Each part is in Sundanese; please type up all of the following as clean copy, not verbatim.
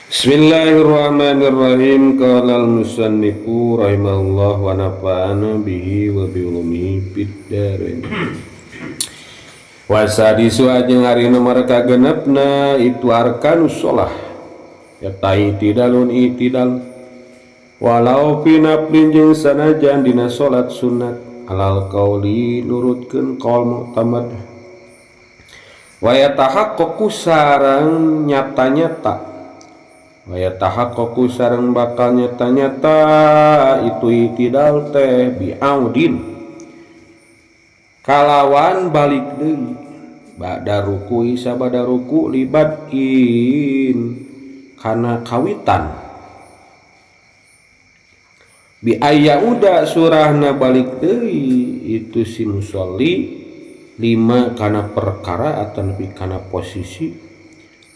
Bismillahirrahmanirrahim. Qala al-musannifu rahimahullah wa nafa'ana bihi wa bi ulumihi fid dharain. Wasadisu jeung ari nomor kagenepna itu arkanus shalah. Eta i'tidalun i'tidal. Walau fi naflin jeung sanajan dina salat sunat alal qauli nurutkeun qaul mu'tamad. Wa yatahaqqaqu sareng nyata-nyata. Wa yatahaqqaqu sareng bakal nyata-nyata itu i'tidal teh bi'audin kalawan balik deui ba'da ruku'i sabada ruku libadin kana kawitan bi ayyauda surahna balik deui itu si musolli lima kana perkara atau nepi kana posisi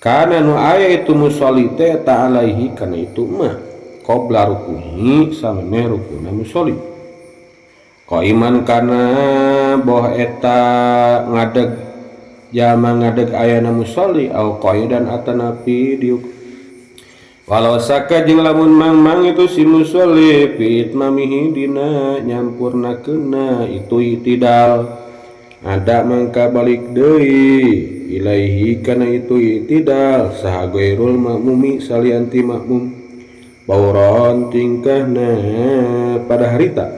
kana nu aya itu musolli teh ta alaihi kana itu mah qabla rukuhi samemeh rukuna musolli qaiman kana boh eta ngadeg jalma ngadeg ayana musolli au qaidan atanapi diuk walau saka jeung lamun mangmang itu si musolli fi itmamihi dina nyampurnakeunna itu i'tidal ada mangka balik deui ilaihi kana itu i'tidal saha ghairul makmumi salianti makmum bauron tingkahna pada harita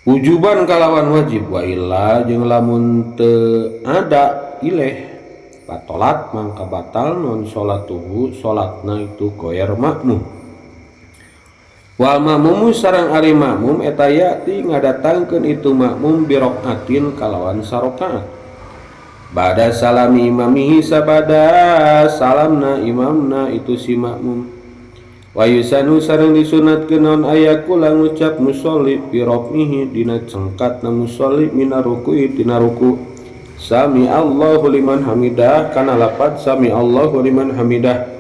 wujuban kalawan wajib wa illa jeung lamun teu ada ileh batolat mangka batal non salatuhu salatna itu ghair makmum wal makmumu sareng ari makmum eta yati ngadatangkeun itu makmum bi rokaatin kalawan sarokaat bada salami imamihi sabada salamna imamna itu si makmum wa yusanu sareng disunatkeun naon aya kula ngucap musolli bi raf'ihi dina cengkatna musolli mina ruku'i tina ruku sami Allahu liman hamidah kana lapad sami Allahu liman hamidah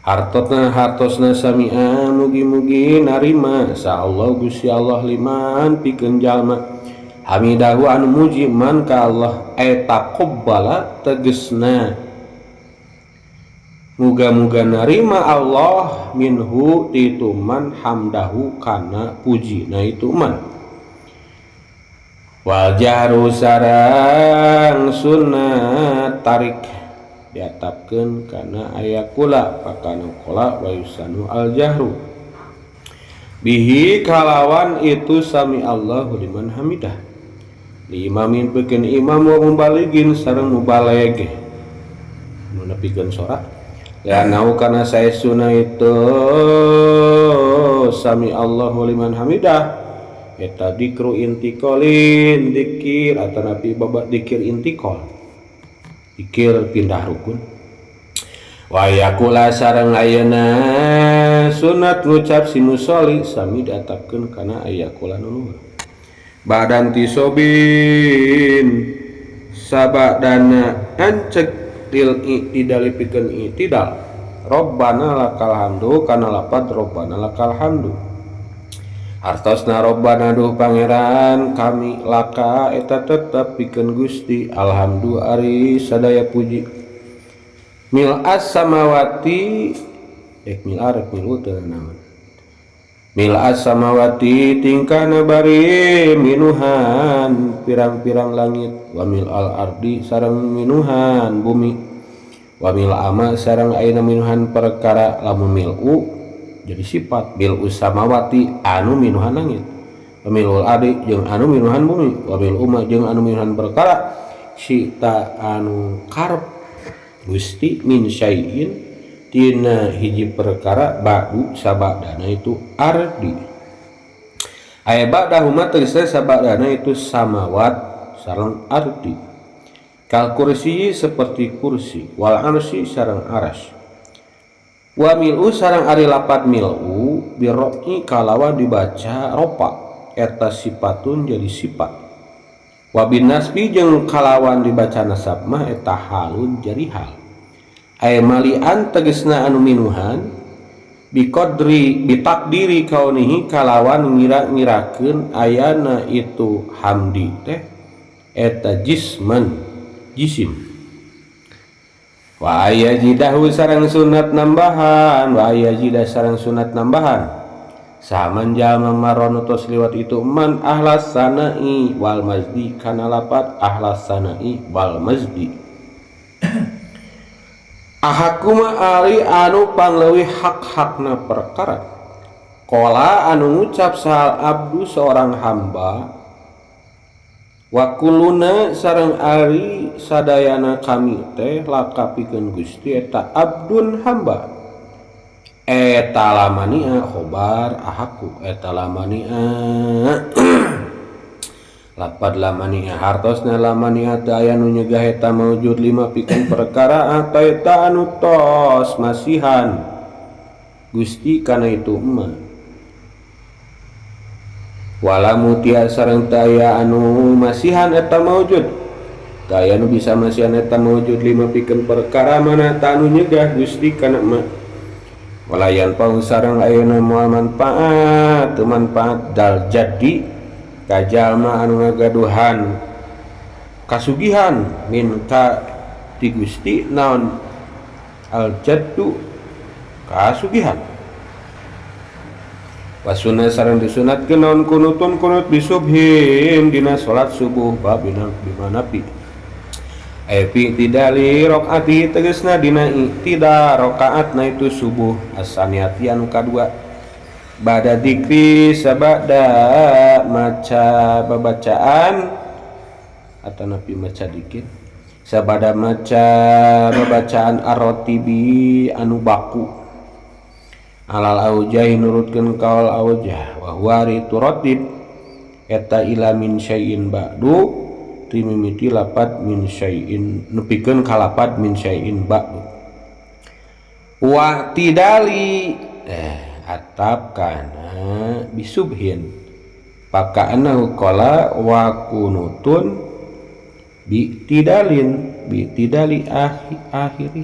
hartosna hartosna sami'a mugi-mugi narima sa Allah Gusti Allah liman pikeun jalma hamidahu anu muji man ka Allah eta taqabbala tegesna muga-muga narima Allah minhu ti itu man hamdahu kana pujina itu man wal jahru sareng sunat tarik diatapkeun kana aya kula pakana qala wa yusanu al jahru bihi kalawan itu sami Allahu liman hamidah li imamin pikeun imam wa mubaligin sareng mubalig nu nepikeun sora ya nau kana saestuna itu sami Allahu liman hamidah eta dikru intiqalin dikir atanapi babak dikir intiqal dikir pindah rukun wa yaqula sareng ayeuna sunat ngucap si musolli sami diatapkeun kana ayakula nu badan tisobin sabadana ancek til i'tidal pikeun i'tidal Robbana lakal hamdu kana lapad Robbana lakal hamdu hartosna Robbana duh pangeran kami laka eta tetep pikeun Gusti alhamdu ari sadaya puji mil as samawati ek mil arek mil teu naon mil as samawati tingkahna bari minuhan pirang-pirang langit wa mil al ardi sareng minuhan bumi wa mil ama sareng ayeuna minuhan perkara lamun mil'u jadi sifat mil samawati anu minuhan langit wa milul ardi jeung anu minuhan bumi wa mil uma jeung anu minuhan perkara sita anu karep Gusti min syai'in tina hiji perkara ba'du sabadana itu ardi aya ba'dahuma tegasna sabadana itu samawat sareng ardi kal kursi seperti kursi wal arsy sareng aras wa mil'u sareng ari lapad mil'u birro'i kalawan dibaca ropa eta sifatun jadi sifat wa bin nasbi jeung kalawan dibaca nasab mah eta halun jadi hal aya malian tegesna anu minuhan biqadri bitakdiri kaunihi kalawan ngira-ngirakeun ayana itu hamdi teh eta jisman jisim. Wa ayajidahu sareng sunat nambahan, wa ayajidah sareng sunat nambahan saman jalma maron tos liwat itu man ahlas sanai wal mazdi kana lapat ahlas sanai wal mazdi. Ahakuma ari anu pangleuwih hak-hakna perkara. Qala anu ngucap sahal abdu seorang hamba wa kuluna sareng ari sadayana kami teh laka pikeun Gusti eta abdun hamba. Eta lamania khobar ahaku eta lamania lapad lamania hartosna lamania teu aya nu nyegah eta maujud lima pikeun perkara ataita anu tos masihan Gusti kana itu emma wala mutia sareng teu aya anu masihan eta maujud teu aya nu bisa masihan eta maujud lima pikeun perkara mana ta anu nyegah Gusti kana emma walayan pau sareng ayeuna moal manfaat teu manfaat dal jadi ka jalma anu ngagaduhan kasugihan minta ti Gusti naon al jaddu kasugihan. Wasuna sareng disunatkeun naon kunutun kunut bisubhin dina salat subuh babina bimanapi epi tidali rakaati tegasna dina tidak rakaatna itu subuh asaniati anu kadua bada dikri sabada maca babacaan atau napi maca dikir sabada maca babacaan arrotibi anu baku alal aujahi nurutkeun kaul aujah wa huwa turatib eta ila min syai'in ba'du timimiti lapad min syai'in nepikeun ka lapad min syai'in ba'du wa tidali atap kana bisubhin paka'anahu qala wa kunutun bi tidalin bi tidali akhiri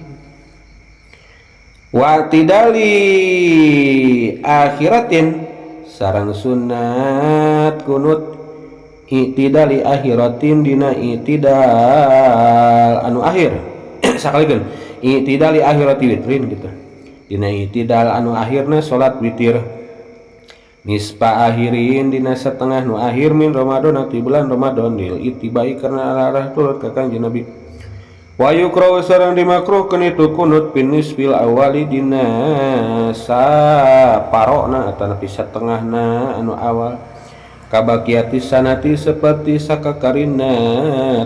wa tidali akhiratin sareng sunat kunut i'tidali akhiratin dina i'tidal anu akhir sakalikeun i'tidali akhirati witrin gitu dina i'tidal anu akhirna salat witir nispa akhirin dina setengah nu akhir min Ramadan ti bulan Ramadan lil ittibai karena arah turut ka Kanjeng Nabi wa yukrahu sareng dimakruhkeun itu kunut bin nisfil awali dina saparona atanapi setengahna anu awal kabakiati sanati seperti sakakarina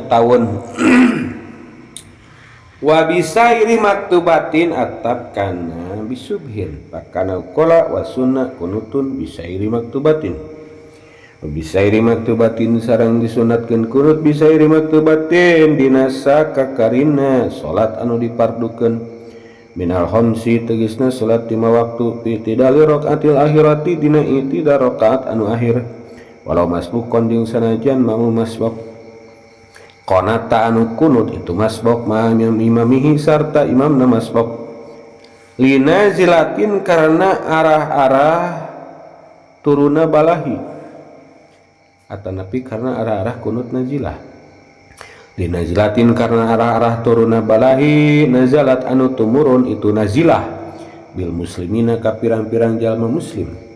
taun wa bisairi maktubatin atap kana bisubhin pakana qala wa sunnah kunutun bisairi maktubatin wa bisairi maktubatin sareng disunatkeun kunut bisairi maktubatin dina sakakarina salat anu dipardukeun minal khamsi tegasna salat lima waktu fi tidali rakaatil akhirati dina itidal rakaat anu akhir walau masbukon jeung sanajan mau masbuk qanata anu kunut itu masbuk ma imamihi sarta imamna masbuk linazilatin karena arah-arah turuna balahi atanapi karena arah-arah kunut nazilah linazilatin karena arah-arah turuna balahi nazalat anu tumurun itu nazilah bil muslimina ka pirang-pirang jalma muslim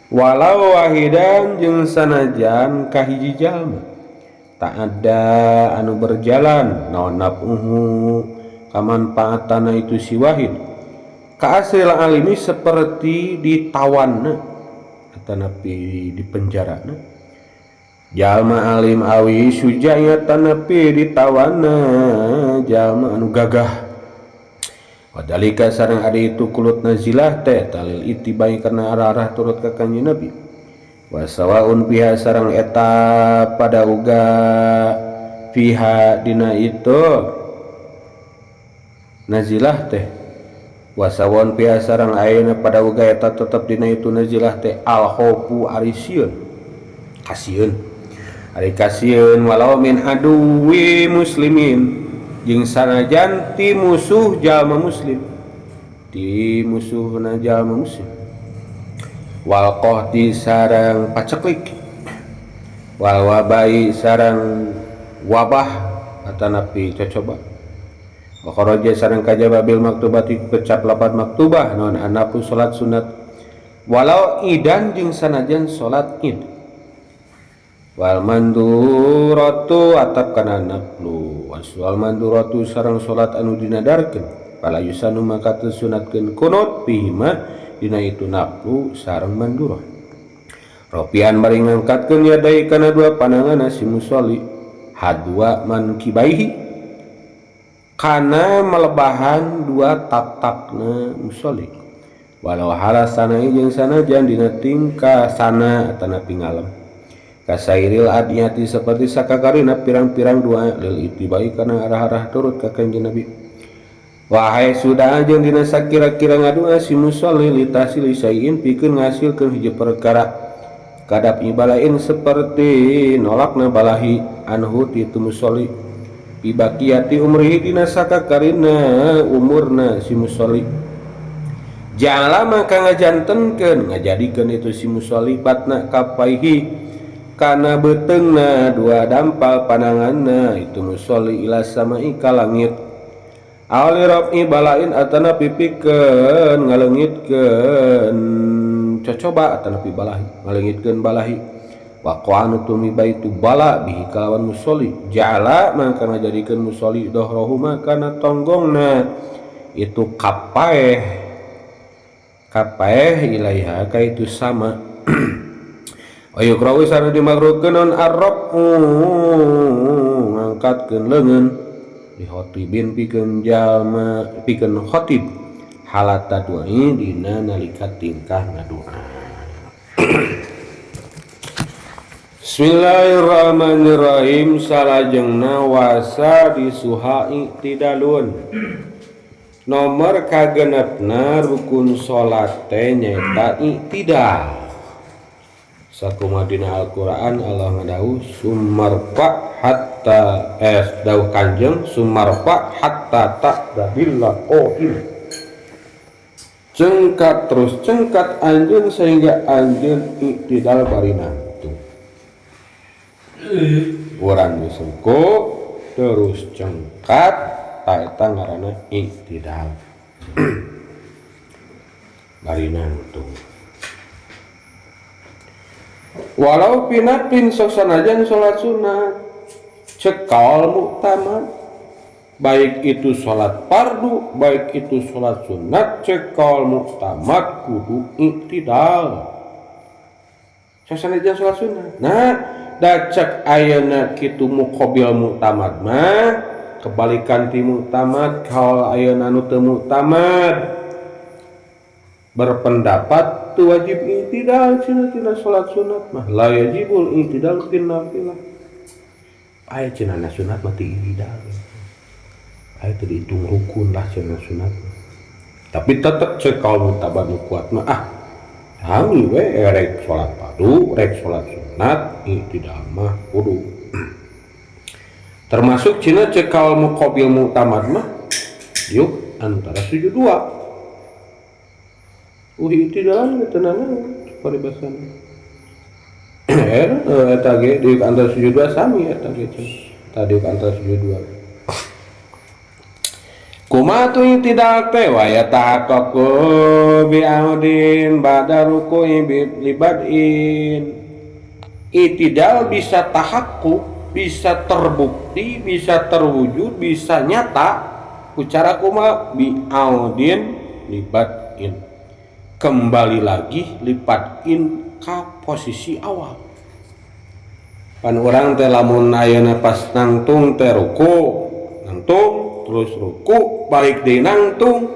walau wahidan jeung sanajan kahiji jalma tak ada anu berjalan naon nafuhu kamanfaatana itu si wahid ka asril alimi seperti ditawanna atanapi dipenjarana jalma alim awi sujaya tanapi ditawanna jalma anu gagah wadalika sareng ari itu kulut nazilah teh talil ittibai karena arah-arah turut ka Kanjeng Nabi wasawaun fiha sareng eta pada uga fiha dina itu nazilah teh wasawaun fiha sareng ayeuna pada uga eta tetep dina itu nazilah teh al khaufu ari sieun kasieun ari kasieun walau min aduwi muslimin jeung sanajan ti musuh jalma muslim ti musuhna jalma muslim wal qahdi sareng paceklik wal wabai sareng wabah atanapi cocoba Wa kharaja sareng kajaba bil maktubati kecap lapat maktubah naon anapun salat sunat walau idan jeung sanajan salat id wal manduratu atap kana naflu wal manduratu sareng salat anu dinadarkeun fala yusanu maka teu sunatkeun kunut bihima dina itu naflu sareng mandurah ropian bari ngangkatkeun yadai kana dua pananganna si musolli hadwa mankibaihi kana melebahan dua tatakna musolli walau halasana jeung sanajan dina tingkah sana atanapi ngalem kasairil adiyati seperti sakakarina pirang-pirang dua lil ittibai kana arah-arah turut ka Kanjeng Nabi. Wahai sudah jeung dina sakira-kira ngadua si musolli litahsili syai'in pikeun ngasilkeun hiji perkara kadap ibalain seperti nolakna balahi anhu ti tu musolli bibaqiyati umrihi dina sakakarina umurna si musolli jala maka ngajantenkeun ngajadikeun itu si musolli batna kapaihi kana beuteungna dua dampal pananganna itu musolli ila samai ka langit awli rafi balain atana pipikeun ngaleungitkeun cocoba atana balahi ngaleungitkeun balahi waqa'anu tumiba itu bala bihi kalawan musolli ja'ala mangka ngajadikeun musolli dohrohuma kana tonggongna itu kapaeh kapaeh ilaiha ka itu sama. Ayu krawi sareng dimakruhkeun non arrafu ngangkatkeun leungeun di khotibin pikeun jalma pikeun khotib halata duai dina nalika tingkah ngadua. Bismillahirrahmanirrahim. Salajengna wasa disuha i'tidalun. Nomor kagenepna rukun salat teh nyaeta i'tidal. Sakumaha dina Al-Qur'an Allah ngadawuh sumarfa hatta dawuh Kanjeng sumarfa hatta ta'dadilla qa'im. Cengkat terus cengkat anjeun sehingga anjeun i'tidal barina. Urang disengko terus cengkat ta eta ngaranna i'tidal. Bari nangtung. Walau pinapin sok sanajan salat sunat cekal muktamad, baik itu salat fardu baik itu salat sunat cekal muktamad kudu i'tidal. Sok sanajan salat sunat. Nah, da cek ayeuna kitu muqabil muktamad mah kebalikan ti muktamad kaul ayeuna nu teu muktamad berpendapat teu wajib i'tidal cenah tina salat sunat mah la yajibul i'tidal fil nafilah. Aya cenah na sunat mah teu i'tidal, aya teu dihitung rukun lah cenah sunat, tapi tetep cek kaul muktamad nu kuat mah ah sami we rek salat fardu rek salat sunat i'tidal mah kudu. Termasuk cina cek kaul muqabil muktamad mah yuk antara sujud dua i'tidalan tenangan paribasana eta ge di antara sujud dua sami eta ge tadi antara sujud dua. Kumaha tu i'tidal teh wa yatahaqqaqu bi audin ba'da ruku'i bi libadin. I'tidal bisa tahaqquk, bisa terbukti, bisa terwujud, bisa nyata ku cara kumaha bi audin libadin. Kembali lagi lipatin ka posisi awal. Pan urang teh lamun ayeuna pas nangtung teh ruku, nangtung terus ruku balik deui nangtung.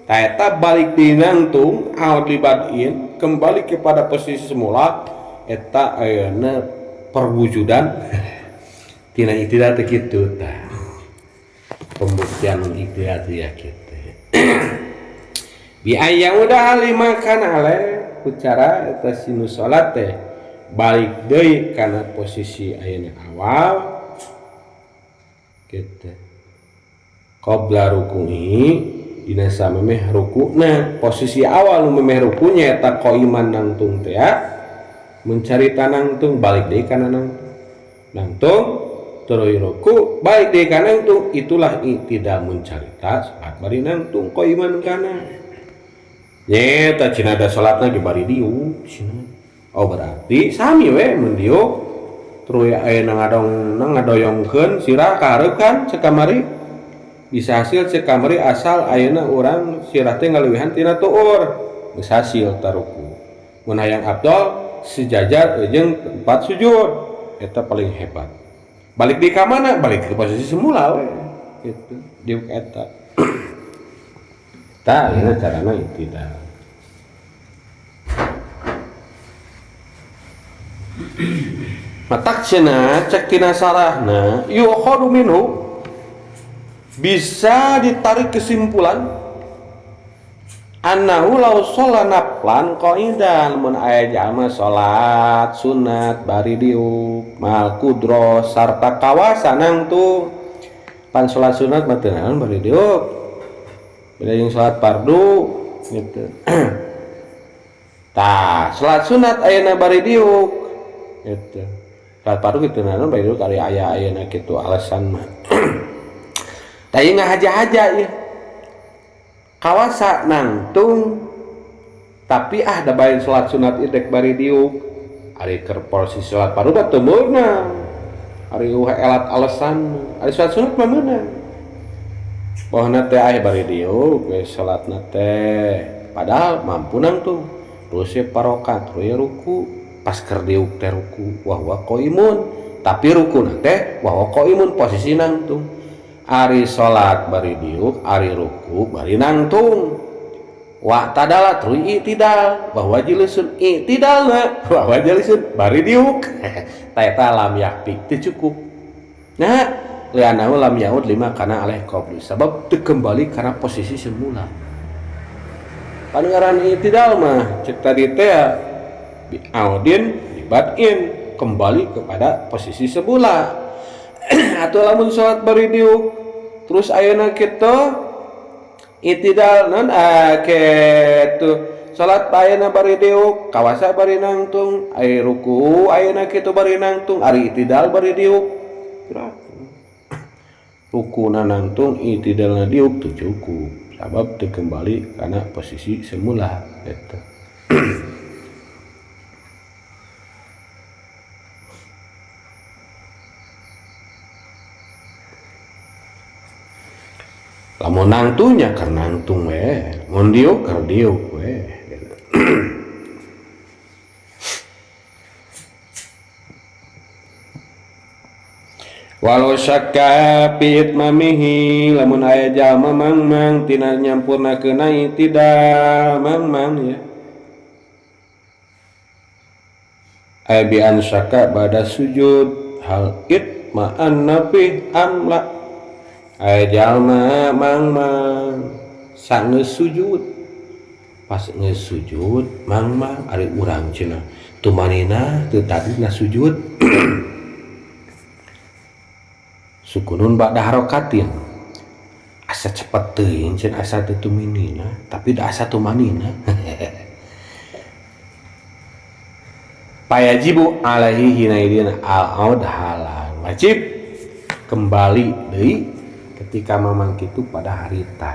Ta eta balik deui nangtung aud libatin kembali kepada posisi semula eta ayeuna perwujudan tina i'tidal teh kitu tah. Pembuktian i'tidal teh ya kitu. Bi ayyaudah lima kana ale ucara eta sinu salat teh balik deui kana posisi ayeuna awal kitu. Qabla ruku'i dina samemeh rukuna posisi awal nu memeh rukunya eta qaiman nangtung teh mencari tanangtung balik deui kana nangtung. Nangtung Terus ruku balik deui ka nangtung, itulah i'tidal mun carita salat bari nangtung qaiman kana. Nyeta cenah da salatna ge bari diuk cenah. Oh berarti sami we mun diuk terus ayeuna ngadong ngadoyongkeun sirah ka hareup kan cek kamari. Bisa hasil cek kamari asal ayeuna urang sirah teh ngaleuwihan tina tuur. Geus hasil taruku. Mun hayang afdol sejajar jeung tempat sujud eta paling hebat. Balik di ka mana? Balik ke posisi semula we gitu diuk eta. Tah ieu carana i'tidal. Matak cenah cek tina sarahna yukhadu minhu bisa ditarik kesimpulan annahu law sholla naflan qaidan mun aya jalma salat sunat bari diuk mal kudro sarta kawasa nangtung pan salat sunat mah teu naon bari diuk beda jeung salat fardu gitu. Tah salat sunat ayeuna bari diuk gitu. Salat fardu kitu naon bari diuk ari aya ayeuna kitu alasan mah. Tah ieu ngahaja-haja ieu kawasa nangtung tapi ah da bae salat sunat ieu dek bari diuk ari keur posisi salat fardu teh teu meunang ari eueuh elat alasan ari salat sunat mah meunang bahna teh aya bari diuk we salatna teh padahal mampu nangtung terus ye parokat terus ye ruku pas keur diuk teh ruku wa huwa qaimun tapi rukuna teh wa huwa qaimun posisi nangtung ari salat bari diuk ari ruku bari nangtung wa tadala terus i'tidal wa huwa jilisun i'tidalna wa huwa jilisun bari diuk ta eta lam yakfi teu cukup nah li'annahu lam yaud lima kana alaih qablu sabab teu kembali kana posisi semula. Pangaran i'tidal mah cek tadi teh bi audin bi badin kembali kepada posisi semula. Atau lamun salat bari diuk terus ayeuna kitu i'tidal non kitu salat ayeuna bari diuk kawasa bari nangtung ari ruku ayeuna kitu bari nangtung ari i'tidal bari diuk rukuna nangtung i'tidalna diuk teu cukup sabab teu kembali kana posisi semula eta. Lamun nangtungnya keur nangtung we, mun diuk keur diuk we. Walau syakka fi itmamihi lamun aya jalma mangmang tina nyampurnakeun i'tidal mangmang ya. Aya bi an syakka bada sujud hal itma'an nafi amla. Aya jalma mangmang sanggeus sujud pas geus sujud mangmang ari urang cenah tumanina teu tadi na sujud sukunun ba'da harokatin asa cepet teuing cenah asa teu tuminina tapi da asa tumanina. Payajibu alaihi hinaidin al-aud halan wajib kembali deui ketika mamang kitu pada harita.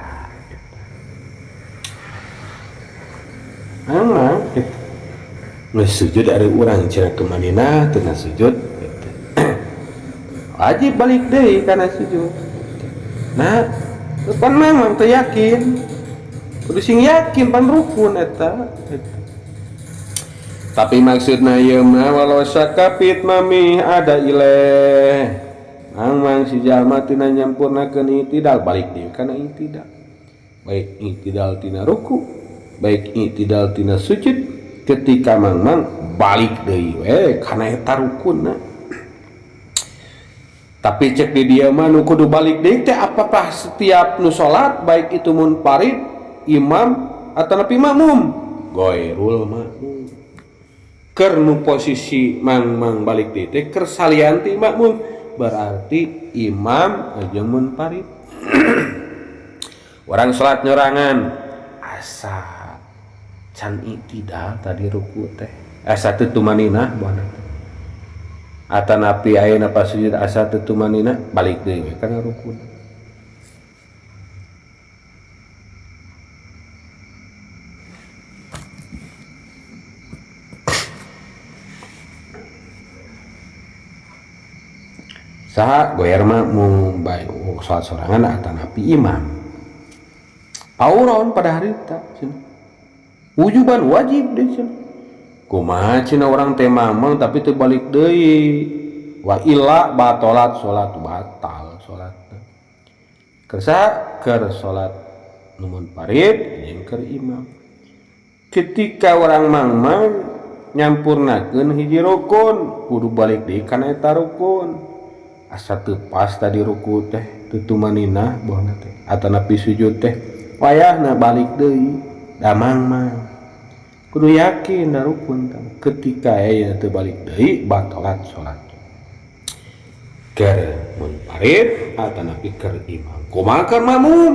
Memang gitu. Geus sujud ari urang cenah tumanina teu sujud gitu. Wajib balik deui kana sujud. Nah, pan memang teu yakin. Kudu sing yakin pan rukun eta gitu. Tapi maksudna ieu mah walau sakapit mami ada ileh. Mang si jalma tina nyampurnakeun i'tidal balik deui kana i'tidal. Baik i'tidal tina ruku, baik i'tidal tina sujud, ketika mangmang balik deui we kana eta rukunna. Tapi cek di dieu mah nu kudu balik deui teh apakah setiap nu salat baik itu munfarid, imam atau nepi makmum? Goirul makmum. Keur nu posisi mangmang balik deui teh keur salian ti makmum berarti imam jeung munfarid. Orang salat nyorangan asa can i'tidal tadi ruku teh asa teu tumaninah buana teh. Atanapi ayeuna pas sujud asa teu tumanina balik deui we kana rukun. Saha goyer mah mung bae salat sorangan atanapi imam. Pauron pada harita cenah. Wujuban wajib deui cenah. Kumaha cenah urang teh mamang tapi teu balik deui. Wa illa batalat salat, batal salatna. Keur saha? Keur salat nu munfarid jeung keur imam. Ketika urang mangmang nyampurnakeun hiji rukun, kudu balik deui kana eta rukun. Asa teu pas tadi ruku teh, teu tumaninah bohna teh. Atanapi sujud teh wayahna balik deui da mangmang. Kudu yakin da rukun teh. Ketika aya teu balik deui batalat salat. Keur munfarid atanapi keur imam. Kumaha keur makmum?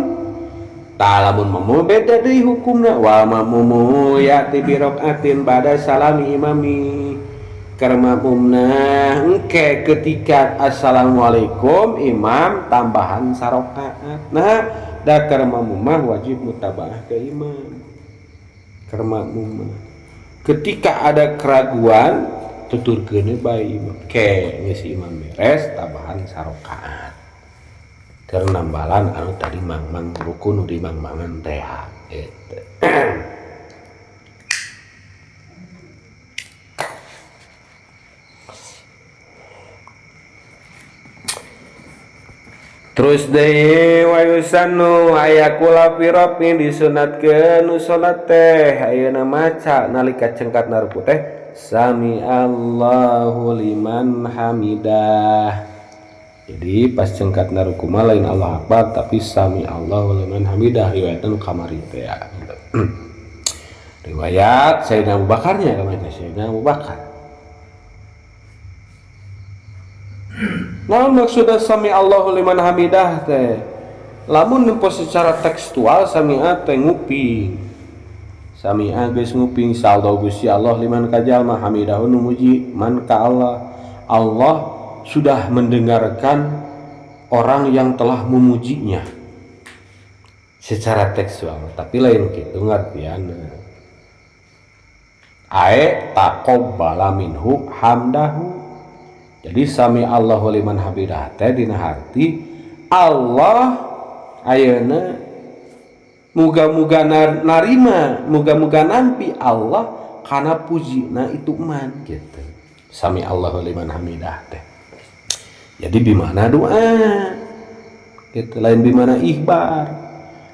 Tah lamun makmum beda deui hukumna. Wa makmumu ya'ti bi rakaatin ba'da salami imami. Keur makmumna engke ketika assalamualaikum imam tambahan sarakaat. Nah, da keur makmum mah wajib mutabaah ke imam. Keur makmum mah ketika ada keraguan tuturkeun bae imam. Ke geus imam beres tambahan sarakaat. Keur nambalan anu tadi mangmang rukun nu dimangmangan teh eta. Terus deui wa yusannu aya kula fi disunatkeun nu salat teh ayeuna maca nalika cengkat naruku teh sami Allahu liman hamidah. Jadi pas cengkat naruku mah lain Allah akbar tapi sami Allahu liman hamidah riwayatan kamari teh ya. Riwayat Sayyidina Abu Bakarnya kamari teh Sayyidina Abu Bakar. Naon maksudna sami Allahu liman hamidah teh? Lamun nempo secara tekstual sami'a teh nguping. Sami'a geus nguping saldo Gusti Allah liman ka jalma hamidahu nu muji man ka Allah. Allah sudah mendengarkan orang yang telah memujinya. Secara tekstual, tapi lain kitu ngartiana. Ae taqabbala minhu hamdahu. Jadi sami Allahu liman hamidah teh dina harti Allah ayeuna muga-muga narima, muga-muga nampi Allah kana pujina itu man gitu. Sami Allahu liman hamidah teh. Jadi bimana doa? Gitu lain bimana ikhbar.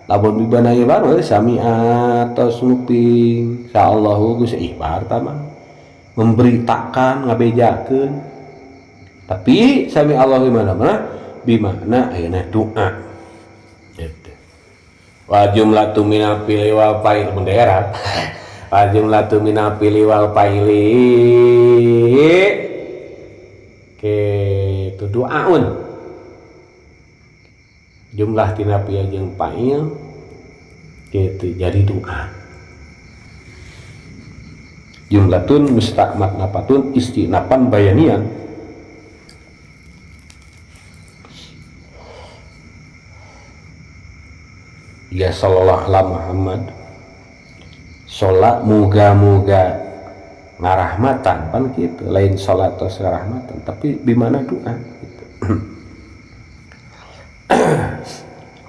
Lamun bimana ikhbar mah sami atos nguping sa Allahu geus ikhbar tah mah. Memberitakan ngabejakeun. Tapi sami Allah liman hamidah bimana ayeuna doa. Gitu. Wa jumlatu minal fili wal fa'il bendera. Wa jumlatu minal fili wal fa'ili. Kitu doaun. Jumlah tina fiil jeung fa'il kitu jadi doa. Jumlatun musta'mat napatun istinapan bayanian. Ya sallallahu ala Muhammad. Salat muga-muga ngarahmatan pan kitu, lain salat tos ngarahmatan tapi bimana doa gitu.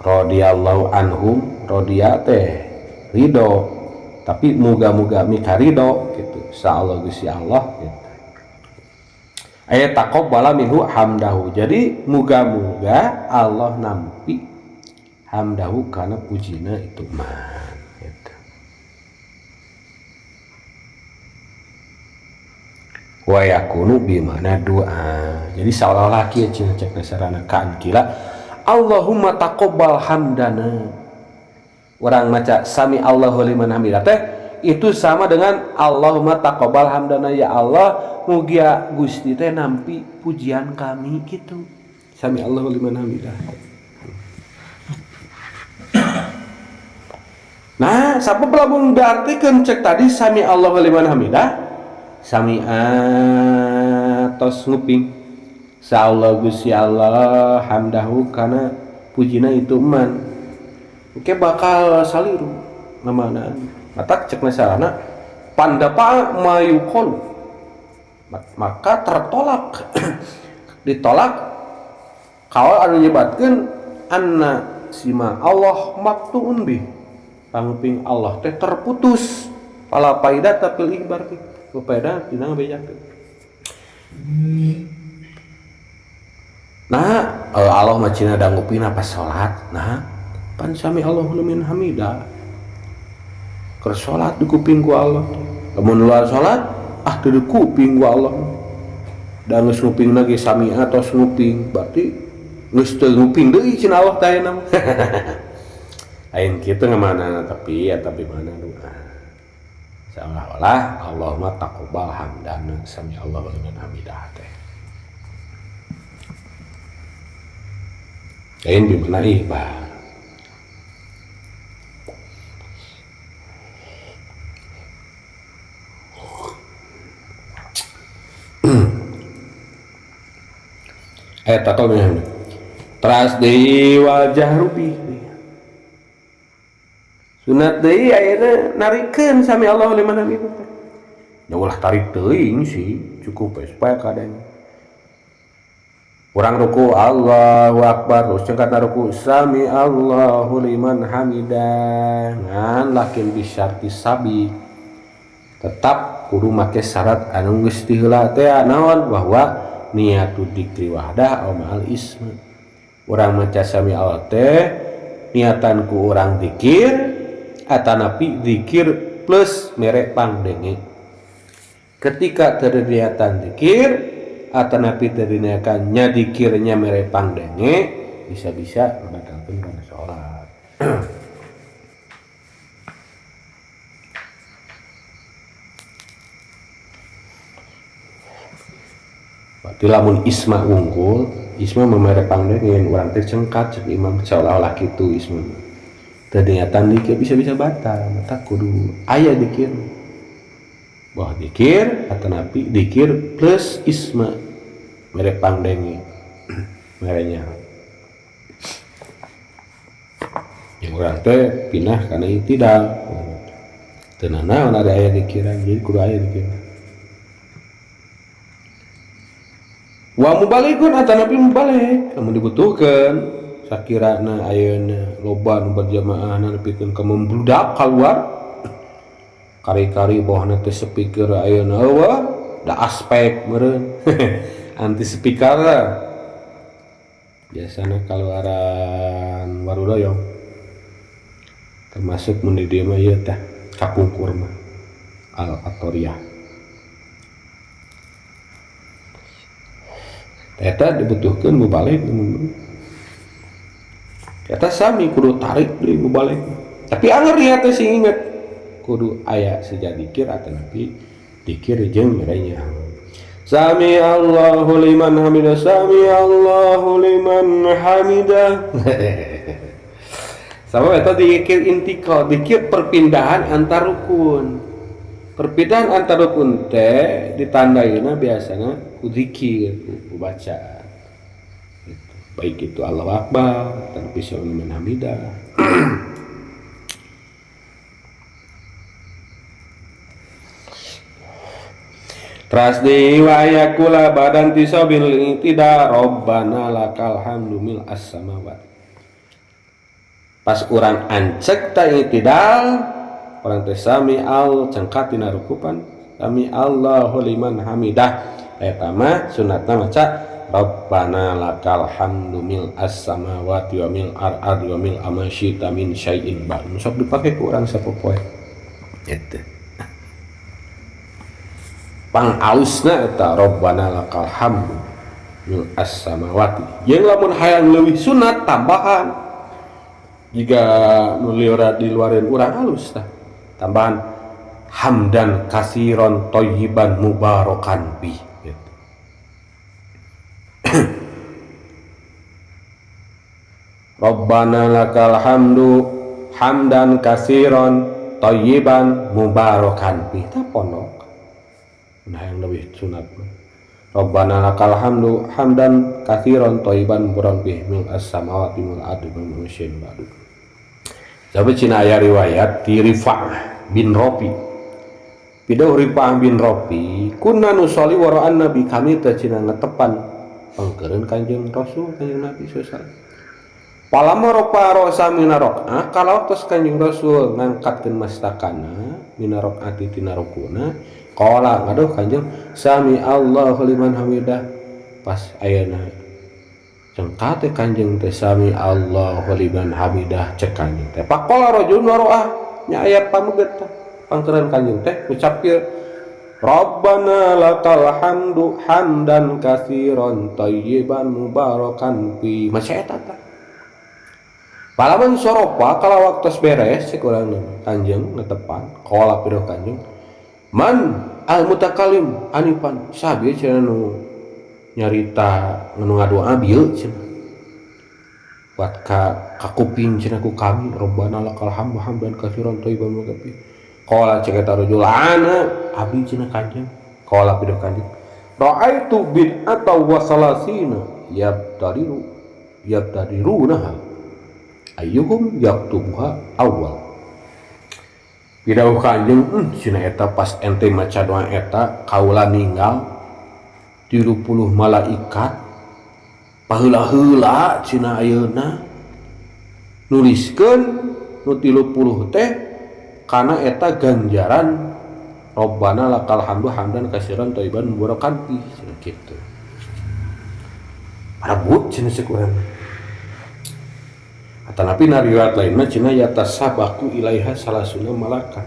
Radhiyallahu anhum, radhiya teh ridho, tapi muga-muga mika ridho gitu. Insyaallah Gusti Allah gitu. Ayat taqabbala minhu hamdahu. Jadi muga-muga Allah nampi hamdahu kana pujina itu man gitu. Wa yakunu bimana doa. Jadi seolah-olah kieu cenah cek dasarana kaan kila Allahumma taqabbal hamdana. Urang maca sami Allahu liman hamidah teh itu sama dengan Allahumma taqabbal hamdana, ya Allah mugia Gusti teh nampi pujian kami gitu. Sami Allahu liman hamidah. Nah, sabab lamun diartikeun cek tadi sami Allahu liman hamidah, sami'a tos nguping sa Allah Gusti Allah hamdahu kana pujina itu man engke bakal saliru ngamanaan matak cek nasarana pandapa mayuqalu maka tertolak ditolak kaul anu nyebatkeun anna sima Allah maktuun bih panguping Allah teh terputus pala paida tapil ikhbar teh paida dina ngabejakeun. Nah Allah mah cina danggupina pas salat nah pan sami Allahu liman hamida keur salat di kuping ku Allah lamun luar salat ah teu di kuping ku Allah da geus nguping lagi sami atos nguping berarti geus teu nguping deui cina Allah teh ayeuna mah. Lain kitu ngamanana tapi ya tapi mana doa seolah-olah Allah mah taqabbal hamdana sami Allahu liman hamidah teh lain di mana ihbar. Eta teh teras deui wajah rubi sunat deui ayeuna narikeun sami Allahu liman hamidah teh. Ya ulah tarik teuing sih cukup we supaya kadang urang ruku Allahu akbar terus cengkat ruku sami Allahu liman hamidah ngan lakin bisyarti sabi tetap kudu make syarat anu geus diheula teh naon bahwa niatu dzikri wahdah au ma'al isma urang maca sami Allah teh niatan ku urang zikir atanapi zikir plus mere pangdenge ketika teu niatan zikir atanapi teu diniatkan nya dikirnya mere pangdenge bisa-bisa membatalkeun kana salat. Berarti lamun isma unggul, isma memere pangdenge urang teh cengkat cek imam seolah-olah kitu isma. Teu niatan dikir bisa-bisa batal, mata kudu aya dikir. Bahwa dikir atanapi dikir plus isma mere pangdenge merenya yang urang teh pinah kana itidal teu nanaon ada aya dikiran jadi kudu aya dikiran wa mubalikun atanapi mubalik lamun dibutuhkeun sakirana ayeuna loba nu berjamaah nepikeun ka membludak kaluar kari-kari bawahna teh speaker ayeuna eueuh da aspek meureun anti speaker biasana kaluaran warudoyong termasuk mun di dieu mah ieu teh kapungkur mah al atoriyah eta dibutuhkeun mubalik eta sami kudu tarik deui mubalik tapi anger niat teh sing inget kudu aya seja dikir atanapi dikir jeung merenya sami Allahu liman hamidah sami Allahu liman hamidah. Sama eta dikir intikal dikir perpindahan antar rukun perpindahan antar rukun teh ditandaina biasana ku zikir ku bacaan gitu. Baik itu Allahu akbar atanapi sami liman hamidah. Teras diwaya kula badan tisobil tidak robbana lakal hamdu mil as-samawat. Pas urang ancek ta itidal urang teh sami al cengkat dina rukupan sami Allahu liman hamidah eta mah sunatna maca rabbana lakal hamdu mil as-samawati wa mil al-ardi wa mil amasyita min syai'in ba'd. Sok dipake ku urang sapopoe eta pangausna eta rabbana lakal hamdu mil as-samawati. Jeung lamun hayang leuwih sunat tambahan jika nu liora diluareun urang alus tah tambahan hamdan kasiron thayyiban mubarakan bi gitu. Rabbana lakal hamdu hamdan kasiron thayyiban mubarakan bi tah pondok. Nah yang lebih sunat mah. Rabbana lakal hamdu hamdan katsiran thayyiban mubarakan fihi mil as-samawati wal ardi wa ma syai'in ba'du. Sampai cina aya riwayat di Rifa'ah bin Rafi. Pidauh Rifa'ah bin Rafi, kunna nusolli wara'an nabi, kami teh cina ngetepan pangkeureun Kanjeng Rasul, Kanjeng Nabi sallallahu alaihi wasallam. Palama rofa rosa mina rakaah, kalau tos Kanjeng Rasul ngangkatkeun mastakana mina rakaati tina rukuna, qala ngaduh Kanjeng sami Allahu liman hamidah. Pas ayeuna cengkat teh Kanjeng teh sami Allahu liman hamidah cek Kanjeng teh. Faqala rajulun waroah nya aya pameget teh pangkeureun Kanjeng teh ucap kieu, Rabbana lakal hamdu hamdan katsiran thayyiban mubarakan fi. Maca eta tah. Palaman soropa kalau waktu beres cek urang Kanjeng netepan qala pidauh Kanjeng man al mutakalim anifan sabi cenah nu nyarita nu ngadoa bieu cenah buat ka kakuping cenah ku kami Rabbana lakal hamdu hamdan katsiran thayyiban mubarakan fi. Qala cek eta rajul ana abdi cenah Kanjeng. Qala pidauh Kanjeng ra'aitu bid'ata wa salasina yabtadiru yabtadirunaha ayyuhum yaktubuha awal. Pidauh Kanjeng cenah eta pas ente maca doa eta kaula ninggal 30 malaikat paheula-heula cenah ayeuna nuliskeun nu 30 teh kana eta ganjaran Rabbana lakal hamdu hamdan katsiran thayyiban mubarakan fi cenah kitu. Parebut cenah cek urang. Atanapi na riwayat lain mah cenah yatasabaku ilaiha salasuna malaka.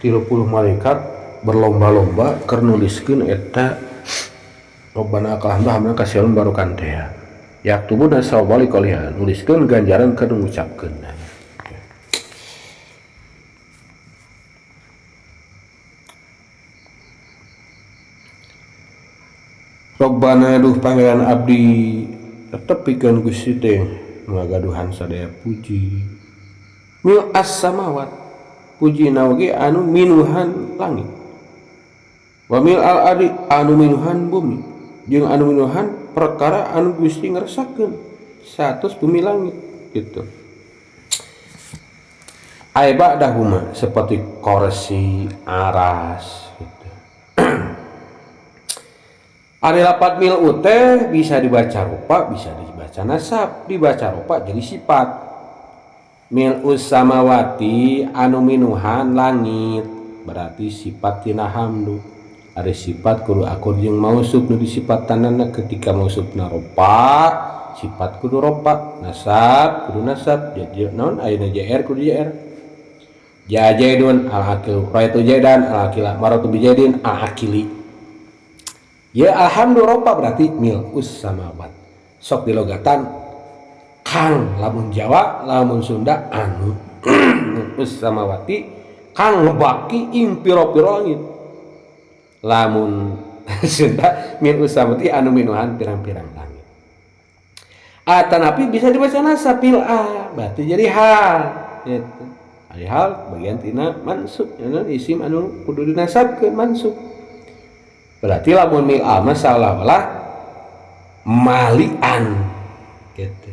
30 malaikat berlomba-lomba keur nuliskeun eta Rabbana lakal hamdu hamdan katsiran mubarakan teh. Yaktubuna sawabali qaliha nuliskeun ganjaran keur ngucapkeun. Rabbana duh pangeran abdi tetep pikeun Gusti teh ngagaduhan sadaya puji mil as-samawat puji oge anu minuhan langit wa mil al-ardi anu minuhan bumi jeung anu minuhan perkara anu Gusti ngeresakeun satus bumi langit gitu. Ai ba'dahuma seperti kursi aras gitu. Ari lapat mil teh bisa dibaca rupa, bisa dibaca nasab, dibaca rupa jadi sifat. Mil usamawati anu minuhan langit berarti sifat tina hamdu. Ari sifat kudu akur jeung mausuf nu disipatanana ketika mausufna rupa, sifat kudu rupa, nasab kudu nasab, jadi naon ayeuna JR kudu JR. Ja jaidun al akil, raitu jaidan al akila, maratu bi jaidin al akili. Ya alhamdulillah ropa berarti mil samawat. Sok dilogatan kang lamun Jawa lamun Sunda anu samawati kang ngebaki ing piro-piro langit. Lamun Sunda mil samawati anu minuhan pirang-pirang langit. Atanapi bisa dibaca nasab mil a berarti jadi hal gitu. Ari hal bagian tina mansub anu isim anu kudu dinasabkeun mansub. Berarti lamun mil a mah salah-salah malian gitu.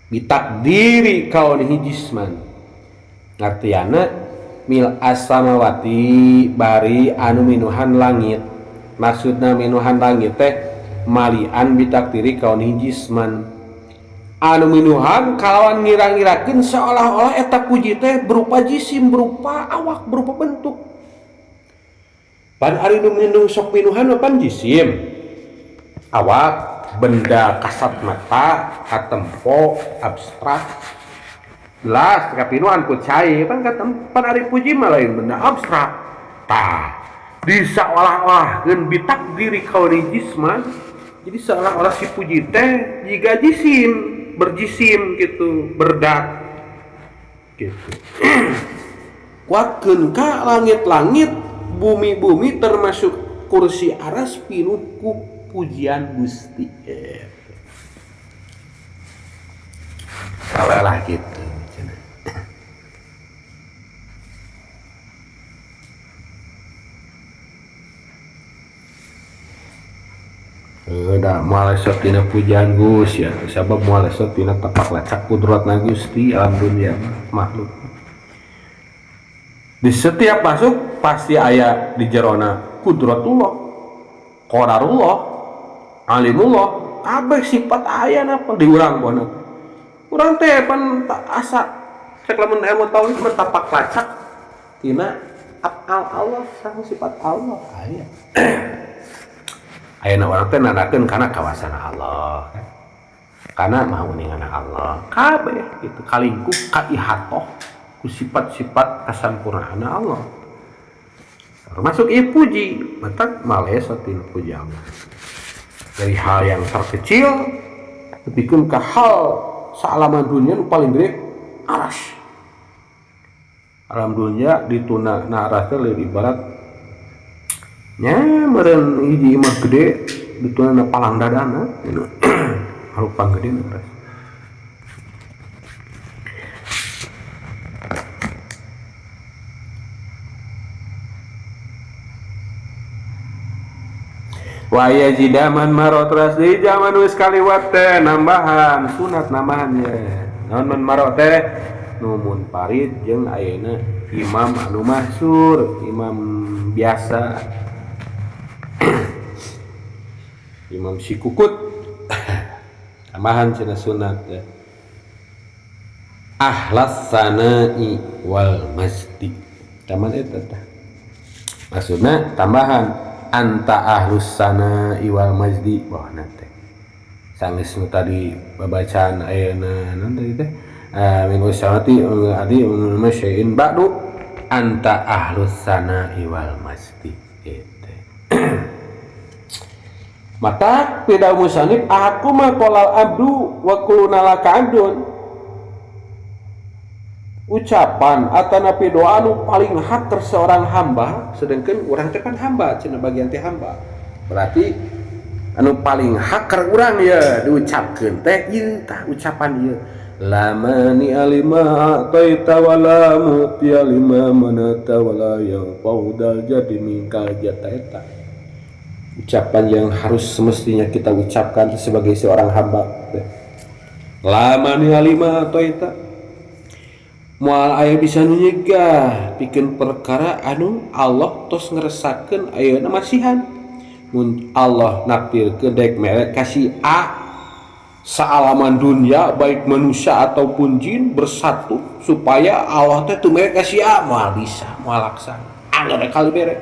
Bitakdiri kaunihi jisman. Ngartiana mil as-samawati bari anu minuhan langit. Maksudna minuhan langit teh malian bitakdiri kaunihi jisman. Anu minuhan kalawan ngira-ngirakeun seolah-olah eta puji teh berupa jisim, berupa awak, berupa bentuk. Pan ari nu minum sok minuhan mah pan jisim. Awak, benda kasat mata, katempo, abstrak. Jelas kapinuhan ku cai pan katempo, pan ari puji mah lain benda abstrak. Tah, disaolah-olahkeun bitakdiri kauni jisman. Jadi seolah-olah si puji teh jiga jisim, berjisim gitu, berdat gitu. Kuatkeun ka langit-langit, bumi-bumi termasuk kursi aras pinuh ku pujian Gusti. Salah gitu. Da moal lesot tina pujian Gus ya sabab moal lesot tina tapak lacak kudratna Gusti alam dunia makhluk. Di setiap masuk pasti aya di jerona kudratullah, qadarullah, alimullah, kabeh sifat aya napa di urang bona. Urang teh pan asa cek lamun ilmu tauhid mah tapak lacak tina afal Allah sareng sifat Allah aya. Ayeuna urang teh nandakeun kana kawasana Allah kan. Kana maha uningana Allah kabeh kitu kalingkup kaihatoh ku sifat-sifat kasampurnaanna Allah. Termasuk ieu puji, matak malesa tina puji Allah. Dari hal yang terkecil nepikeun ka hal saalaman dunia nu paling gede aras. Alam dunia dituna na aras teh leuwih ibarat nya meureun hiji imah gede dituna na palang dadana harupan gede na aras. Wa yazidaman marot ras di zaman wis kaliwat teh nambahan sunat nambahan ye. Naon man marot teh nu munfarid jeung ayeuna imam anu mahsur, imam biasa. Imam si kukut. Tambahan cenah sunat teh. Ahlas sanai wal masdi. Taman eta tah. Maksudna tambahan anta ahlus sana iwal majdi wah nanti sanggeus nu tadi babacaan ayeuna naon tadi teh min usamati adi syai'in ba'du anta ahlus sana iwal majdi gitu. Mata pida musanib aku ma qolal abdu wa kuluna laka abdun ucapan atanapi doa nu paling hak seorang hamba sedangkan urang teh kan hamba cenah bagian teh hamba berarti anu paling hak urang ya diucapkeun teh ieu tah ucapan ieu lamani alima taita wala muti alima manata wala yanfaudal jadi mingkal jata eta ucapan yang harus semestinya kita ucapkan sebagai seorang hamba teh lamani alima taita moal aya bisa nyegah pikeun perkara anu Allah tos ngeresakeun ayeuna masihan mun Allah nakdirkeun dek mere kasih A saalaman dunia baik manusia ataupun jin bersatu supaya Allah teh teu mere kasih A moal bisa moal laksana anggar kali bere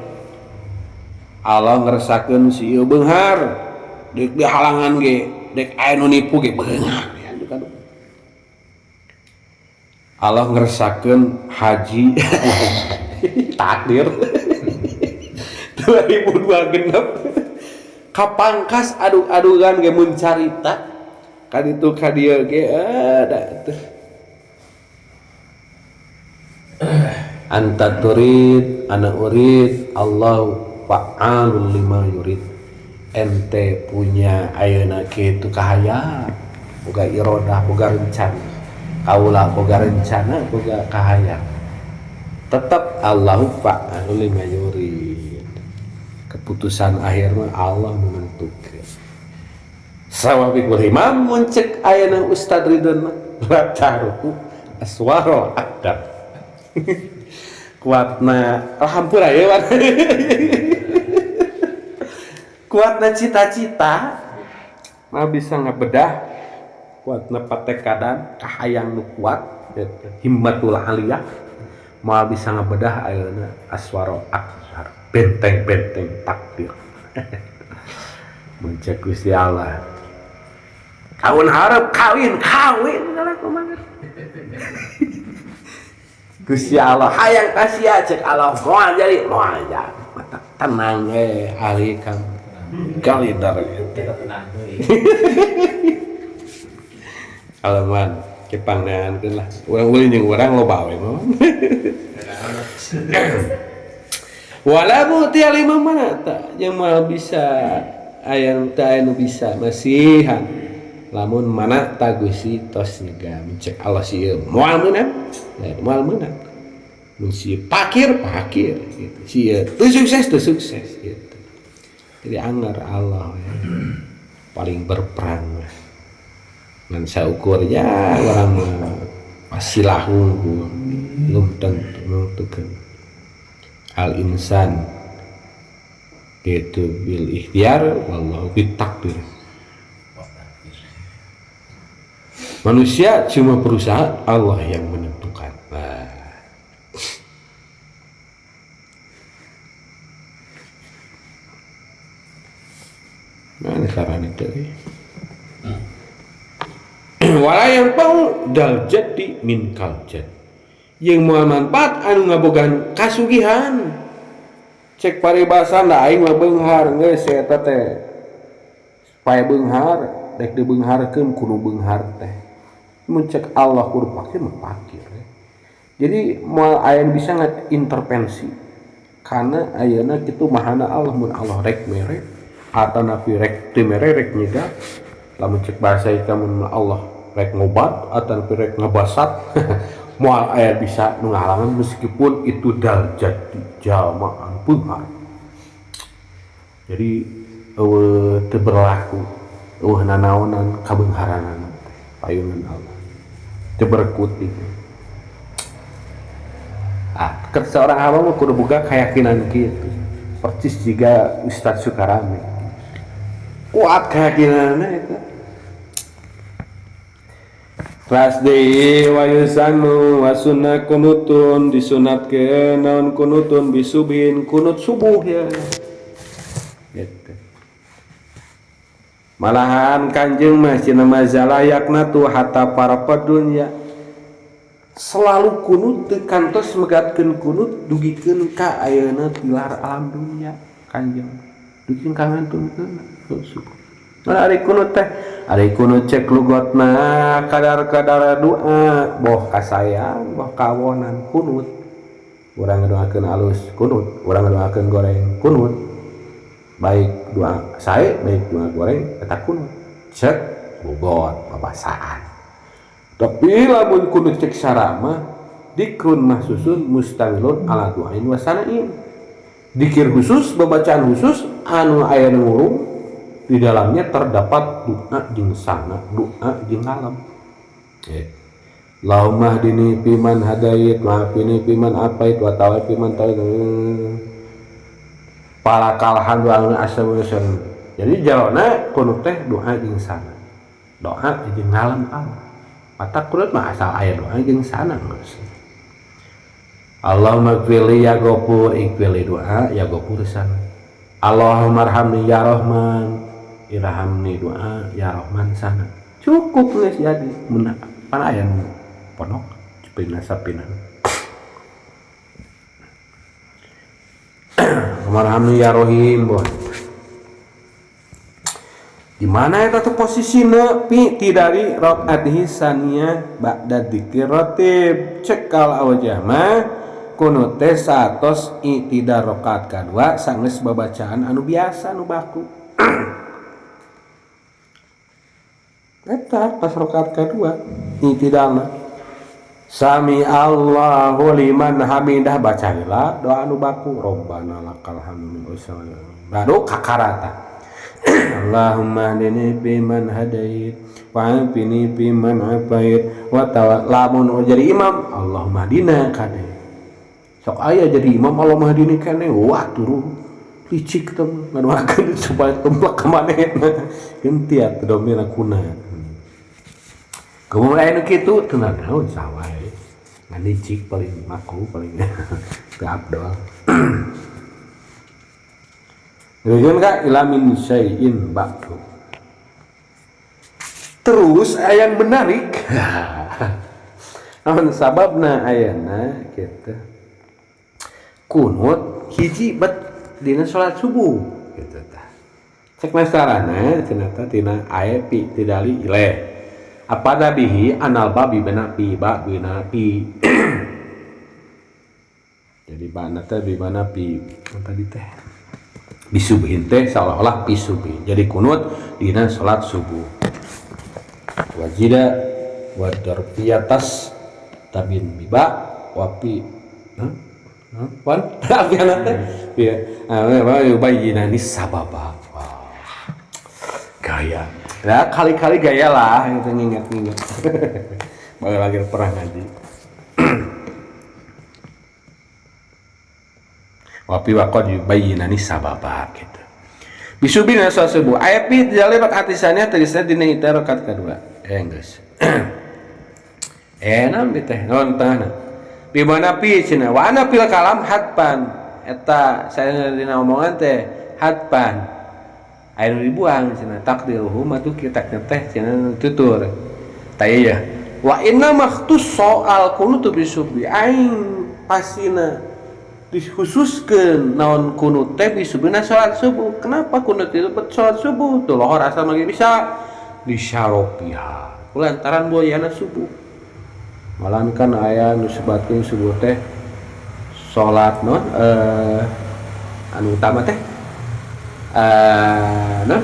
Allah ngeresakeun si ieu beunghar dek dihalangan ge dek aya nu nipu ge beunghar. Allah ngeresakeun haji takdir 2002 genep kapangkas adug-adugan ge mun carita kaditu ka dieu ge da teh anta turid ana urid Allahu fa'alul lima yurid ente punya ayeuna kitu kahayang boga irodah boga rencana kaula boga rencana boga kahayang tetap Allahu fa'alul lima yurid keputusan akhir mah Allah menentukan sawabikul himam mun cek ayeuna Ustad Ridwan mah la taruku aswaro akdar kuatna alhampura ye kuatna cita-cita mah bisa ngabedah kuatna patekadan kahayang nu kuat himmatul aliyah moal bisa ngabedah ayeuna aswaro akbar benteng-benteng takdir mun cek Gusti Allah kaun hareup kawin kawin kumaha Gusti Allah hayang kasih cek Allah moal jadi moal jadi mata tenang ahli kang kalidar tenang deui. Alaman kepangneankeun lah. Urang ulin jeung urang loba we mah. Wala muti lima manata jeung moal bisa aya nu teu aya nu bisa masihan. Lamun mana ta Gusti tos nyegah mencek Allah sieun moal meunang. Ya, moal meunang. Mun si pakir pakir gitu. Sieun teu sukses teu sukses gitu. Jadi anggar Allah ya. Paling berperan ngan saukur ya urang mah wasilah hungkul belum tentu menentukan al insan gitu bil ikhtiar wallahu bit takdir. Manusia cuma berusaha, Allah yang menentukan. Nah, mana saran itu? Wala yang pau dal jadi min kal jad. Yang moal manfaat anu ngabogaan kasugihan. Cek paribasan da aing mah beunghar geus eta teh. Supaya beunghar, rek dibeungharkeun kudu beunghar teh. Mun cek Allah kudu pakir mah pakir. Jadi moal aya nu bisa ngaintervensi. Karena ayeuna kitu mahana Allah, mun Allah rek mere atanapi rek teu mere rek nyegah. Lamun cek bahasa ieu mun Allah rek ngobat atanapi rek ngebasat moal aya bisa nu ngahalangan meskipun itu dal jadi jalmaan beunghar. Jadi eueuh teu berlaku eueuh nanaonan kabeungharanana teh payunan Allah teu berkutik. Ah, keur seorang hamba mah kudu boga keyakinan kitu. Persis jiga Ustaz Sukarame. Kuat keyakinanna eta. Kelas deui wa yusanu wa sunnah kunutun disunatkeun naon kunutun bisubhin kunut subuh ya. Gitu. Malahan kanjeng mah cenah mazalah yakna tu hatta para dunya selalu kunut teu kantos megatkeun kunut dugikeun ka ayeuna tilar alam dunya kanjeng dugikeun ka ngantunkeun subuh. Nah, ari kunut teh ari kunut cek lugotna kadar-kadar doa boh kasayang boh kawonan kunut urang ngadoakeun alus kunut urang ngadoakeun goreng kunut baik doa sae baik doa goreng eta kunut cek lugot babasaan. Tapi lamun kunut cek sarama dikrun mahsusun mustamilun ala duain wasanain dikir khusus babacaan khusus anu aya nu ngurung di dalamnya terdapat doa jeung sana doa jeung alam. Allahumma hdini fiman hadait wa afini fiman afait wa tawaffi fiman tawait palakal hamdu asawusun. Jadi jalona kunut teh doa jeung sana doa jeung alam Allah. Mata kunut mah asal aya doa jeung sana geus. Allahumma ighfirli ya Ghafur ighfirli doa ya Ghafur sana. Allahumma arhamni ya Rahman irhamni doa ya Rahman sana. Cukup geus jadi mun pan aya nu ponok cepina sapina. Marhamni ya Rahim boh. Di mana eta teh posisina pi tidari rakaatihi saniyah ba'da dzikir ratib cekal awjah mah kunut teh satos i'tidal rakaat kadua sanggeus babacaan anu biasa anu baku. Eta pas rakaat kadua i'tidalna sami Allahu liman hamidah baca heula doa anu baku robbana lakal hamdu baru kakarata. Allahumma hdini fiman hadait wa afini fiman afait wa tawa lamun jadi imam Allahumma hdina kade sok aya jadi imam Allahumma hdini kane wah turu licik teh ngadoakeun supaya tumplek ka manehna genti atuh domina kuna kumaha aya nu kitu teu naon sawae ngan licik paling maku paling teu abdol. Demikian kak ilamin syai'in ba'du. Terus yang menarik naon sababna ayana gitu kunut hiji bet dina salat subuh gitu tah. Cek masarana cenah teh tina ae pi tidali ileh apada bihi anal babi bena pi ba bina pi. Jadi bana teh bi bana pi tadi teh bisubhin teh seolah-olah pisubhin. Jadi kunut dina salat subuh. Wajida wa darfiyatas tabin biba wapi wan apiana teh wa yubayyinani sababa. Gaya. Ya kali-kali gaya lah itu nginget-nginget. Baru lagi pernah ngaji. Wapi waqad yubayyinani sababa gitu. Bisubina salat subuh. Aya pi jale rakaat tisanya tegasna dina itu rakaat kedua. Geus. Naon teh naon tengahna. Di mana pi cenah wa ana fil kalam hadpan. Eta saya dina omongan teh hadpan. Aya nu dibuang cenah takdiruhu mah tuh kita teh cenah tutur. Tah ieu ya. Wa inna makhtussa al qunutu bisubi aing pasina dikhususkeun naon kunut teh bisubina salat subuh. Kenapa kunut itu salat subuh? Tuh lohor asal lagi bisa disyaropiha. Kulantaran boyana subuh. Malan kan aya nu sebatkeun subuh teh salat non anu utama teh non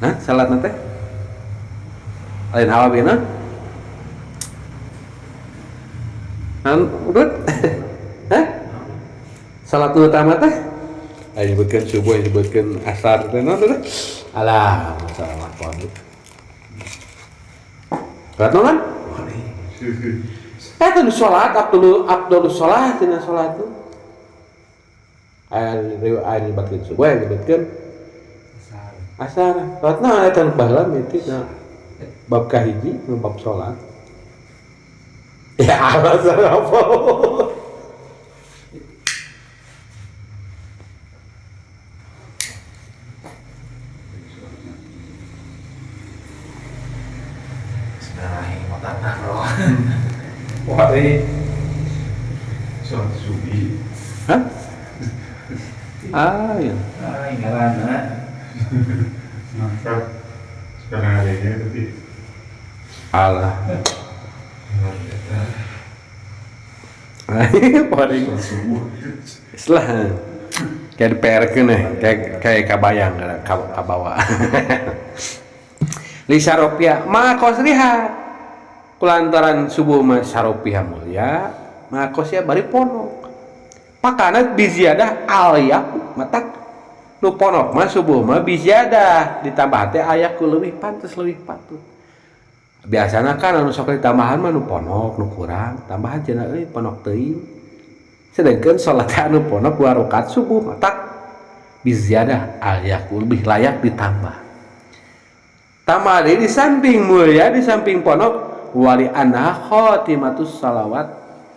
nah salat teh lain awabina non urut. Hah? Salat utama teh aya nyebutkeun subuh, nyebutkeun asar teh naon teh? Alah, masalah pondok. Salat naon? Eta nu salat abdul salat tina salat tu. Aya nyebutkeun subuh, aya nyebutkeun asar. Salat naon eta nu baheula mimiti na bab kahiji nu bab salat. Ya alasan apa? Wah, ini sholat subuh. Hah? Ah, iya. Ah, ingaran. Maka sekarang adanya tapi alah. Paling setelah kayak di PR nih, kayak kabayang, kabawa. Lisa Ropia, ma kosriha. Kulantaran subuh ma saropiha mulia, ma kosya bari ponok. Pakana biziadah alyak matak nu ponok mah subuh mah biziadah ditambah teh ayaku leuwih pantes leuwih patut. Biasana kan anu sok ditambahan mah nu ponok nu kurang, tambahan cenah euy ponok teuing. Sedangkan salat anu ponok 2 rakaat subuh matak biziadah alyaku lebih layak ditambah. Tambah deui di samping mulia di samping ponok wali anha khatimatus salawat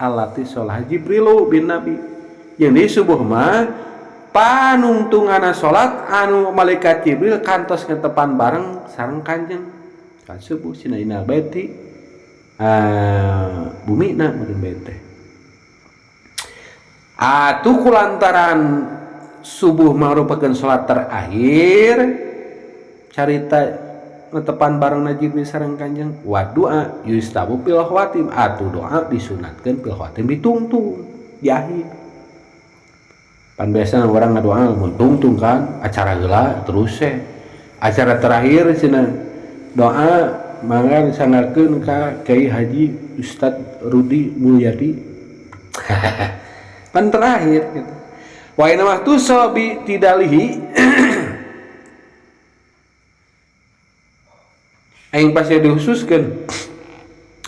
allati sholah Jibrilu bin Nabi. Jeung di subuh mah panungtungana salat anu malaikat Jibril kantos ngetepan bareng sareng Kanjeng. Kan subuh cenah inal baiti bumi na meureun bait teh. Atuh kulantaran subuh merupakan salat terakhir carita netepan bareng Jibril sareng Kanjeng wa doa yustabu fil khawatim atuh doa disunatkeun fil khawatim ditungtung di akhir. Pan biasa orang ngadoa mun tungtung kan acara heula terus teh acara terakhir cenah doa mangga disangarkeun ka Kiai Haji Ustad Rudi Mulyadi. Pan terakhir gitu. Wa inna ma tusabi tidalihi aing pasti dikhususkeun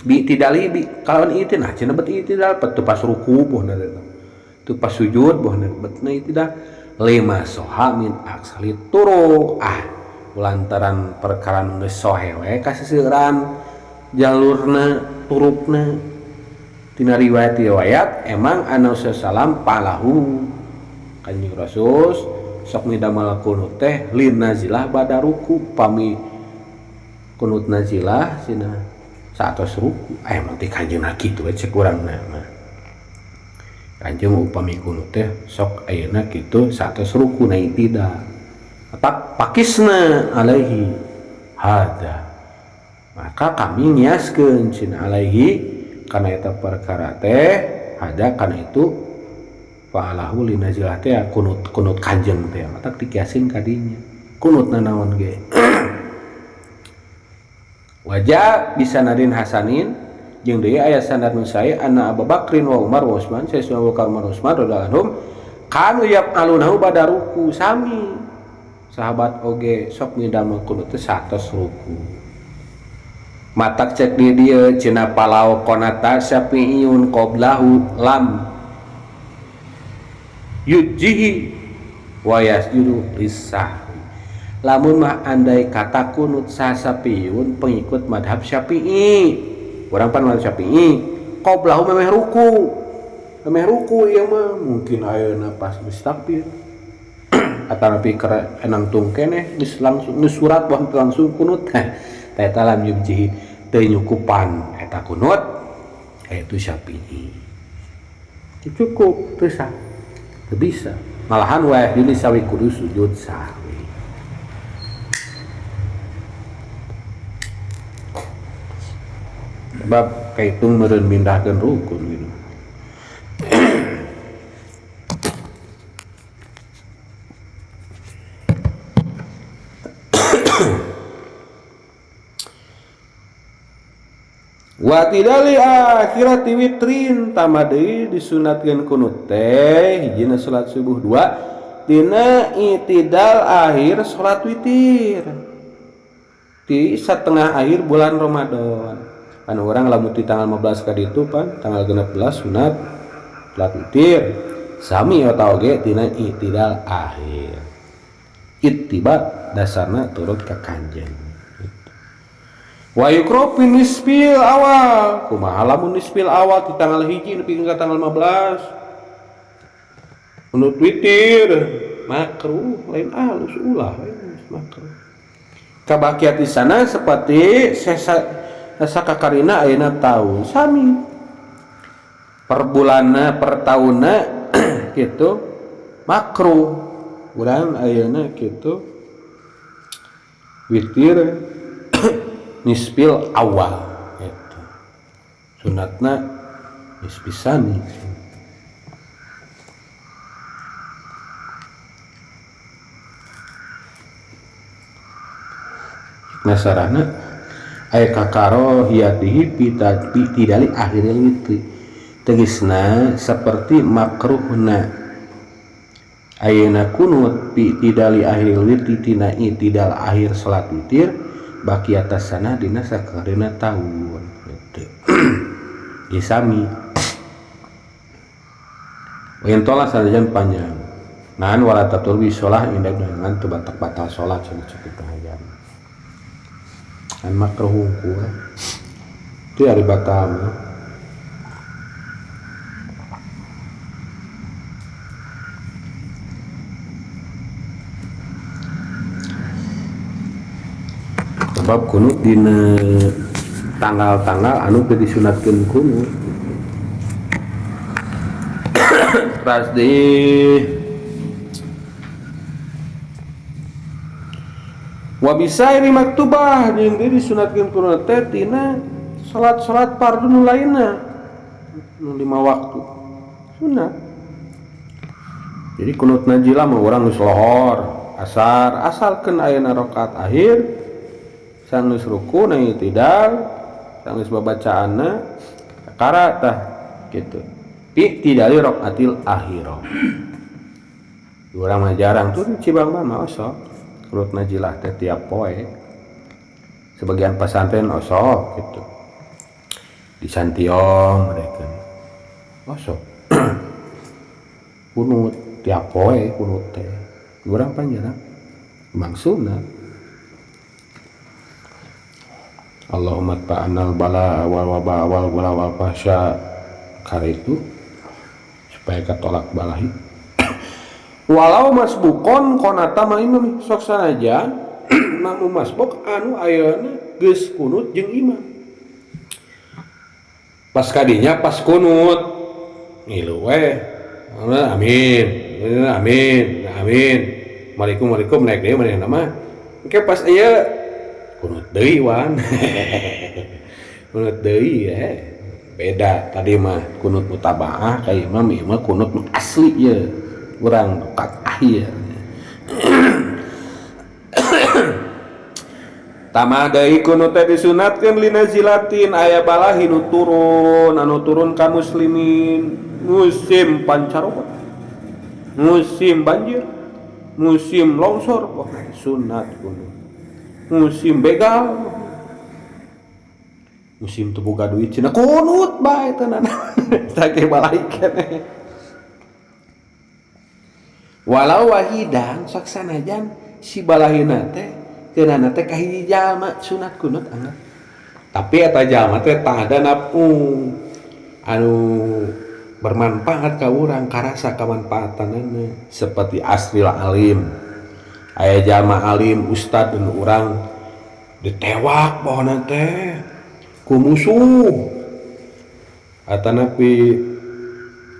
bi tidali bi kalawan ieu nah cenah bet ieu tidal teu pas ruku bohna teh teu pas sujud bohna betna ieu tidak lima soha min aksali turu ah lantaran perkara nu geus sohe we kaseseuran jalurna turukna tina riwayat-riwayat emang anu salam palahu Kanjeng Rasul sok midamel kunut teh lin nazilah bada ruku pami kunut nazilah cenah saatos ruku emang teh kanjeng kitu we cek urangna mah kanjeng upami kunut teh sok ayeuna kitu saatos ruku na tidak tak pakisna alaihi hada maka kami niaskeun cenah alaihi kana eta perkara teh hada kana itu fa'alahu linazilah teh kunut kunut kanjeng teh matak dikiasin kadinya kunutna naon ge. Wajah bisa nadin hasanin jeung deui aya sanad nu sae anna Abu Bakrin wa Umar wa Utsman sayyidina Abu Bakar Umar Utsman radhiyallahu anhum kanu yaf'alunahu badaruku sami Sahabat oge sok midamel kunut teh satos ruku. Matak cek di dieu cenah palau qonata Syafi'iyun qoblahu lam yujjihi wa yasjudu lis-sahwi. Lamun mah andai kata kunut Syafi'iyun pengikut madhab Syafi'i. Urang pan madhab Syafi'i, qoblahu memeh ruku. Memeh ruku ieu mah mungkin ayeuna pas geus takbir. Atanapi keur enang tung keneh geus langsung geus surat wah langsung kunut. Tah eta lam yujjihi teu nyukupan eta kunut itu Syafi'i. Cukup teu sah. Teu bisa. Malahan wae dili sawi kudu sujud sahwi. Sebab kaitung meureun mindahkeun rukun gitu. Wa tidali akhirati witrin tambah deui disunatkeun kunut teh hijina salat subuh dua dina itidal akhir salat witir di setengah akhir bulan Ramadan. Kan urang lamun di tanggal 15 ka ditu pan tanggal 16 sunat salat witir sami atawa oge dina itidal akhir. Ittiba dasarna turut ka Kanjeng. Wa yukro fi nisfil awal. Kumaha lamun nisfil awal di tanggal 1 nepi ka tanggal 15. Menurut witir makruh lain alus ulah lain makruh. Kabakiat di sana seperti sakakarina ayeuna taun sami. Per bulanna per taunna kitu makruh. Urang ayeuna kitu witir nisfil awal gitu. Sunatna nisfisani. Nasarana aya kakaro hiyatihi bi tidali akhiril witri. Tegasna seperti makruhna ayeuna kunut bi tidali akhiril witri tina itidal akhir salat witir baki atas sana dina sakarena tahun gitu. Isami wentola sanajan panjang ngan wala tatul bi sholah indah dengan teu batak batal sholat cenah cukup hayam kan makruh hungkul itu ari batal mah. Sebab kunut dina tanggal-tanggal anu teu disunatkeun kunut. Teras di wa bisairi maktubah jeung deui disunatkeun kunut teh tina salat-salat fardu nu lainna nu 5 waktu sunat. Jadi kunut najilah mah urang geus lohor asar asalkeun ayeuna rakaat akhir sanggeus ruku na itidal sanggeus babacaanna kakara tah kitu bi tidali rakaatil akhirah. Urang mah jarang tuh di Cibangban mah osok kunut najilah teh tiap poe. Sebagian pesantren osok gitu. Di Santiong mereka osok kunut tiap poe kunut teh. Urang pan jarang maksudna Allahumma ta'anal bala wal waba wal gula wal fahsya kare itu supaya ketolak balahi. Walau masbukon konata ma imam sok sanajan makmum masbuk anu ayeuna geus kunut jeung imam. Pas kadinya pas kunut ngilu we amin amin amin Assalamualaikum waalaikum naik deui manehna mah. Engke pas ieu kunut deui wan. Kunut deui ya. Beda tadi mah kunut mutabaah ka imam ieu mah kunut nu asli ieu. Urang rakaat akhir. Tamah deui kunut teh disunatkeun linazilatin aya balahi nu turun anu turun ka muslimin musim pancaroba musim banjir Musim longsor bohna sunat kunut. Musim begal, musim teu boga duit cenah kunut bae tenan. Tah balahi keneh. Walau wahidan sok sanajan si balahina teh keunana teh ka hiji jalma sunat kunut anggap. Tapi eta jalma teh tah ada naf'u anu bermanfaat ka urang karasa kamanfaatanana seperti asril alim. Aya jalma alim ustad nu urang ditewak bohna teh ku musuh. Atanapi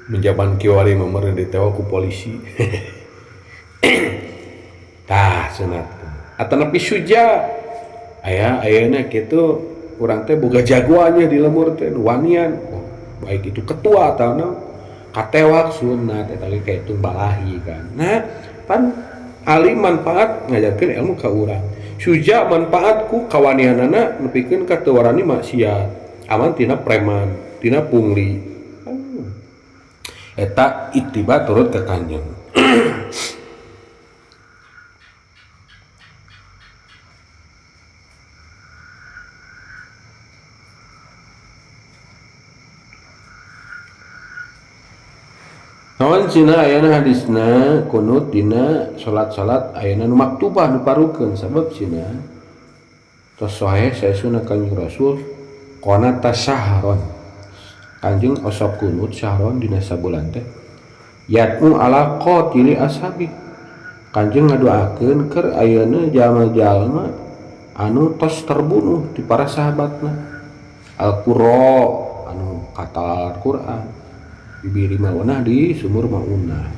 menjaban kiwari meureun ditewak ku polisi. Tah sunat. Atanapi suja aya ayeuna kitu urang teh boga jagoannya di lemur teh wanian. Oh, baik itu ketua atau naon katewak sunat eta ge kahitung balahi kan. Nah, pan alim manfaat ngajarkeun ilmu ka urang. Suja manfaat ku kawanianana nepikeun ka teu warani maksiat. Aman tina preman, tina pungli. Eta ittiba turut ka Kanjeng. Naon cenah ayana hadisna kunut dina salat-salat ayana nu maktubah nu parukeun sabab cenah tos sahih saesuna Kanjeng Rasul qanata syahron. Kanjeng osok kunut syahron dina sabulan teh yatmu ala qatili ashabi. Kanjeng ngadoakeun keur ayeuna jalma-jalma anu tos terbunuh di para sahabatna. Al-Qura anu kata Al-Qur'an dibiri maunah di sumur maunah.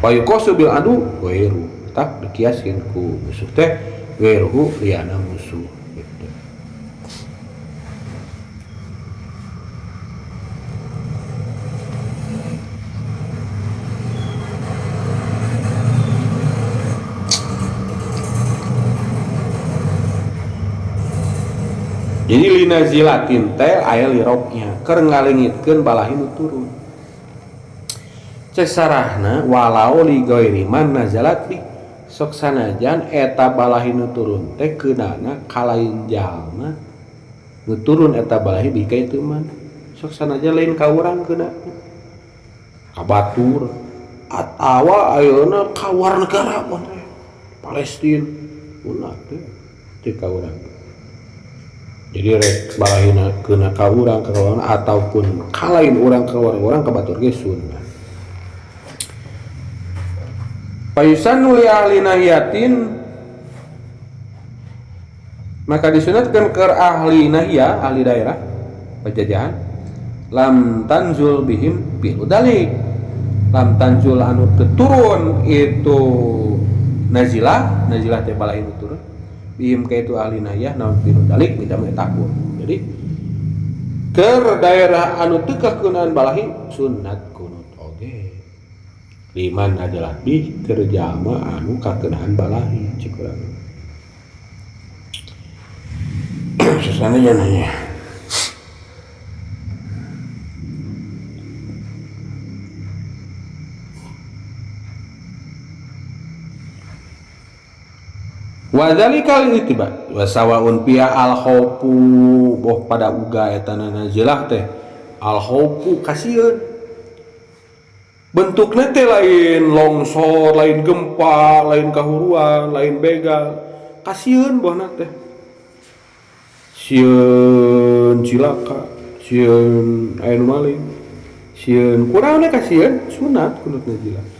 Wa yuqasu bil adu ghairu tak dikiaskeun ku musuh teh ghairuhu liyana musuh gitu. Jadi linazilatin teh aya liroknya keur ngalengitkeun balahi nu turun. Cek sarahna walau li ghairi man nazalat bi sok sanajan eta balahi nu turun teh keunana kalain jalma nu turun eta balahi bi ka itu man. Sok sanajan lain ka urang keunana. Ka batur atawa ayeuna ka luar negara pun teh. Palestina ulah teh teu ka urang. Jadi rek balahina keuna ka urang ka urang ataupun kalain urang ka urang ka batur ge sunnah. Payusannu li ahli nahiyatin maka disunatkeun keur ahli nahiyah, ahli daerah penjajahan lam tanzul bihim bi udalik. Lam tanzul anu teu turun itu nazilah, nazilah teh balahin turun. Bihim ka itu ahli nahiyah naon bi udalik bida mah takut. Jadi keur daerah anu teu kakeunaan balahi sunat kunut oge. Liman adalah bi keur jalma anu kakeunaan balahi cek urang. Susana nya nanya. Wa dzalika lil ittiba wa sawaun pia al khaufu boh pada uga eta nazilah teh al khaufu kasieun bentukna teh lain longsor, lain gempa, lain kahuruan, lain begal, kasieun bohna teh sieun cilaka, sieun aya nu maling, sieun kurangna kasieun sunat kunut nazilah.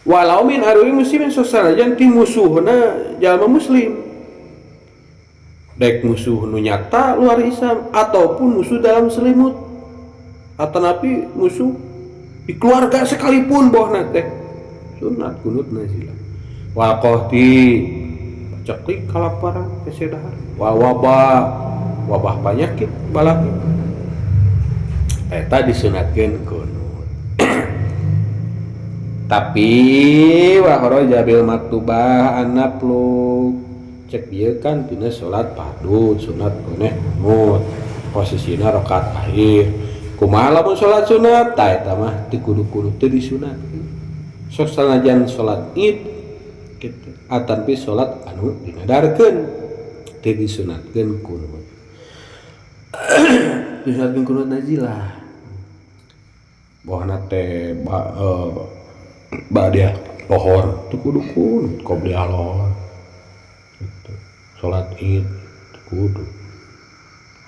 Walau min arwi muslimin sosanajan ti musuhna jalma muslim. Dek musuh nu nyata luar Islam ataupun musuh dalam selimut. Atanapi musuh di keluarga sekalipun bohna teh sunat kunut nazilah. Wal qahti ceklik kalaparan kesedahar. Wal wabah wabah penyakit balaki. Eta disunatkeun kunut. Tapi wa kharaja bil maktubah annaflu cek ieu kan tina salat fardu sunat keneh kunut posisina rakaat akhir Kumaha lamun salat sunat? Tah, eta mah teu kudu kunut, teu disunatkeun. Sok sanajan salat Id kitu atanpi salat anu dinadarkeun, teu disunatkeun kunut. Disunatkeun kunut nazilah. Bohna teh ba, ba'diyah lohor teu kudu kunut, qobliyah lohor gitu. Salat Id teu kudu.